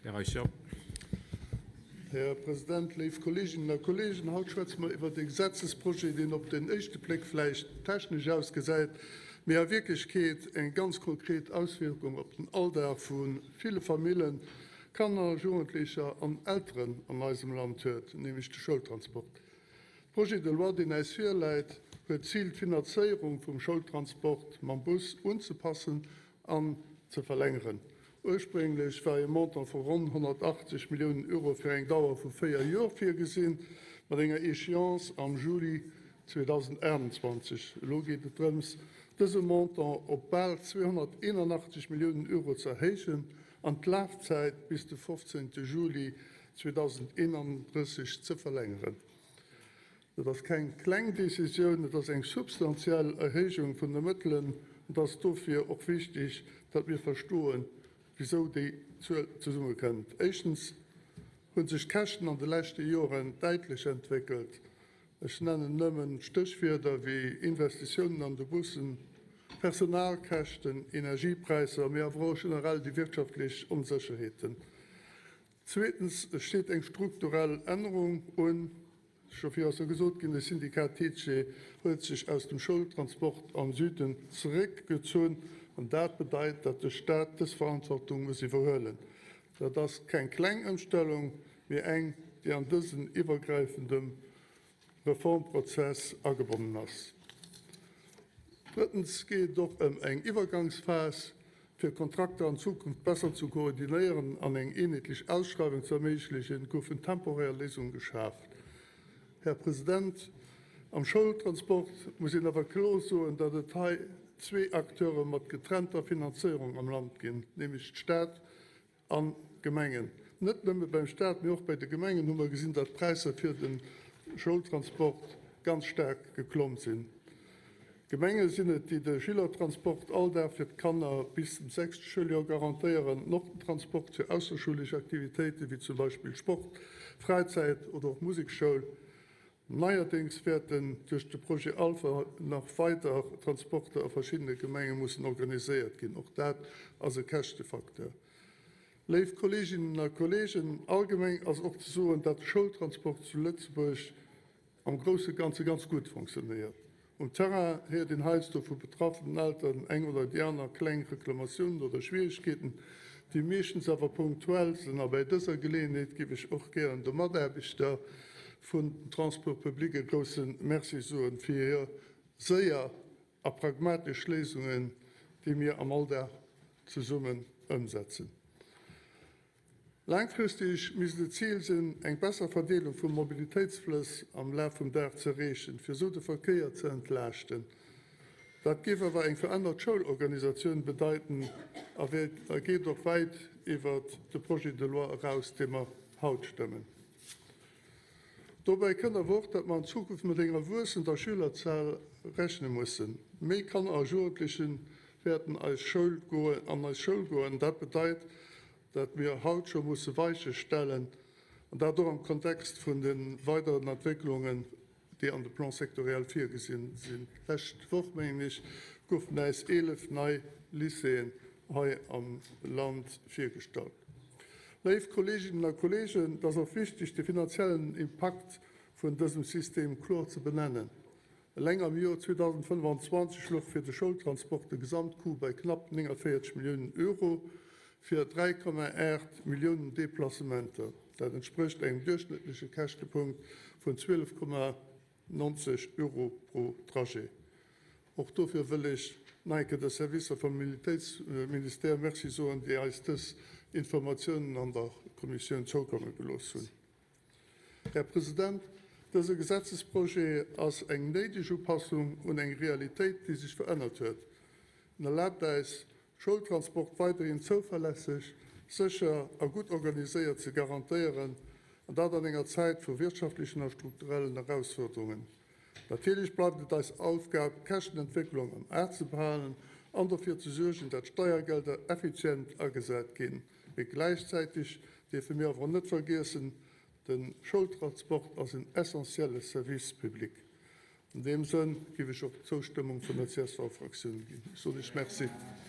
Här Eicher. Här President, léif Kolleeginnen a Kolleegen, haut schwätze mer iwwert e Gesetzesprojet, deen op den éischte Bléck vläicht technesch ausgesäit, mee a Wierklechkeet eng ganz konkret Auswierkung op den Alldag vu ville Famillen, Kanner, Jugendlecher an Elteren an eisem Land huet, nämlech de Schoultransport. De Projet de loi, deen äis virläit, huet d'Zil, d'Finanzéierung vum Schoultransport mam Bus unzepassen an ze verlängeren. Ursprénglech war e Montant vu ronn 180 Milliounen Euro fir eng Dauer vu 4 Joer virgesinn, mat enger Échéance am Juli 2028. Elo geet et drëms, dëse Montant op bal 281 Milliounen Euro ze erhéijen an d'Lafzäit bis de 15 Juli 2031 ze verlängeren. Dat ass keng kleng Decisioun, et ass eng substantiell Erhéijung vun de Mëttelen. Et ass dofir och wichtig, datt mir verstoen, wisou déi Zuel zesummekënnt. Éischtens hu sech d'Käschten an de leschte Joren däitlech entwéckelt. Ech nennen nëmmen Stéchwierder wéi Investitiounen an de Bussen, Personalkäschten, Energiepräisser, mee awer och generell déi wirtschaftlech Onsécherheeten. Zweetens steet eng strukturell Ännerung un. Scho vir ass jo gesot ginn, de Syndicat TICE huet sech aus dem Schoultransport am Süden zeréckgezunn. An dat bedeit, datt de Staat dës Verantwortung muss iwwerhuelen. Dat ass keng kleng Ëmstellung, mee eng, déi an dësen iwwergräifendem Reformprozess agebonnen ass. Drëttens geet et och ëm eng Iwwergangsphas, fir d'Kontrakter an Zukunft besser ze koordinéieren an eng eenheetlech Ausschreiwung ze erméiglechen, goufen temporär Léisunge geschaaft. Här President, am Schoultransport muss een awer kloer soen, datt et hei zwee Acteure mat getrennter Finanzéierung am Land ginn, nämlech d'Stad An d'Gemengen. Net nëmme beim Staat, mee och bei de Gemengen hu mer gesinn, datt d'Präisser fir de Schoultransport ganz staark geklomm sinn. D'Gemenge sinn et, déi de Schülertransport all Dag fir d'Kanner bis zum sechste Schouljoer garantéieren, an och den Transport fir ausserschoulesch Aktivitéiten, wéi zum Beispill Sport, Fräizäit oder och Musekschoul. Neierdéngs wäerten duerch de Projet Alpha nach weider Transporter a verschiddene Gemenge mussen organiséiert ginn. Och dat ass e Käschtefacteur. Léif Kolleeginnen a Kolleegen, allgemeng ass och ze soen, dat de Schoultransport zu Lëtzebuerg am grousse Ganze ganz gutt fonctionnéiert. Um Terrain héiert een heiansdo vu betraffenen Elteren eng oder déi aner kleng Reklamatioun oder Schwieregkeeten, déi meeschtens awer punktuell sinn. A bäi dëser Geleeënheet géif ech och gären de Mataarbechter vun den Transports publics e grousse Merci soen fir hir séier a pragmatesch Léisungen, déi mir am Alldag zesummen ëmsetzen. Laangfristeg misst et d'Zil sinn, eng besser Verdeelung vum Mobilitéitsflëss am Laf vum Dag ze erreechen, fir esou de Verkéier ze entlaaschten. Dat géif awer eng verännert Schoulorganisatioun bedeiten a geet och wäit iwwert de Projet de loi eraus, dee mer haut stëmmen. Dobäi kënnt awer och, datt mer an Zukunft mat enger wuessender Schülerzahl rechne mussen. Méi Kanner a Jugendleche wäerten eis Schoul goen, an eis Schoul goen. Dat bedeit, dat mir haut scho musse Weiche stellen, an dat och am Kontext vun de weideren Entwécklungen, déi an de Plans sectoriels virgesinn sinn. D'lescht Woch, mengen ech, goufen äis 11 nei Lycéeën hei am Land virgestallt. Léif Kolleeginnen a Kolleegen, et ass och wichteg, de finanziellen Impakt vun dësem System kloer ze benennen. Eleng am Joer 2025 louch fir de Schoultransport de Gesamtcoût bei knapp 49 Milliounen Euro fir 3,8 Milliounen Deplacementer. Dat entsprécht engem duerchschnëttleche Käschtepunkt vun 12,90 Euro pro Trajet. Och dofir wëll ech nach eng Kéier de Servicer vum Mobilitéitsministère Merci soen, déi eis dës Informatiounen an der Kommissioun zoukomme gelooss hunn. Här President, dëse Gesetzesprojet ass eng néideg Upassung un eng Realitéit, déi sech verännert huet. En erlaabt äis, Schoultransport weiderhin zouverlässeg, sécher a gutt organiséiert ze garantéieren, an dat an enger Zäit vu wirtschaftlechen a strukturellen Erausfuerderungen. Natierlech bleift et eis Aufgab, d'Käschtenentwécklung am A ze behalen an dofir ze suergen, dat d'Steiergelder effizient agesat ginn. Mee gläichzäiteg dierfe mir awer och net vergiessen, De Schoultransport ass en essentielle Service public. An deem Sënn géif ech och d'Zoustëmmung vun der CSV-Fraktioun ginn. Ech soen Iech Merci.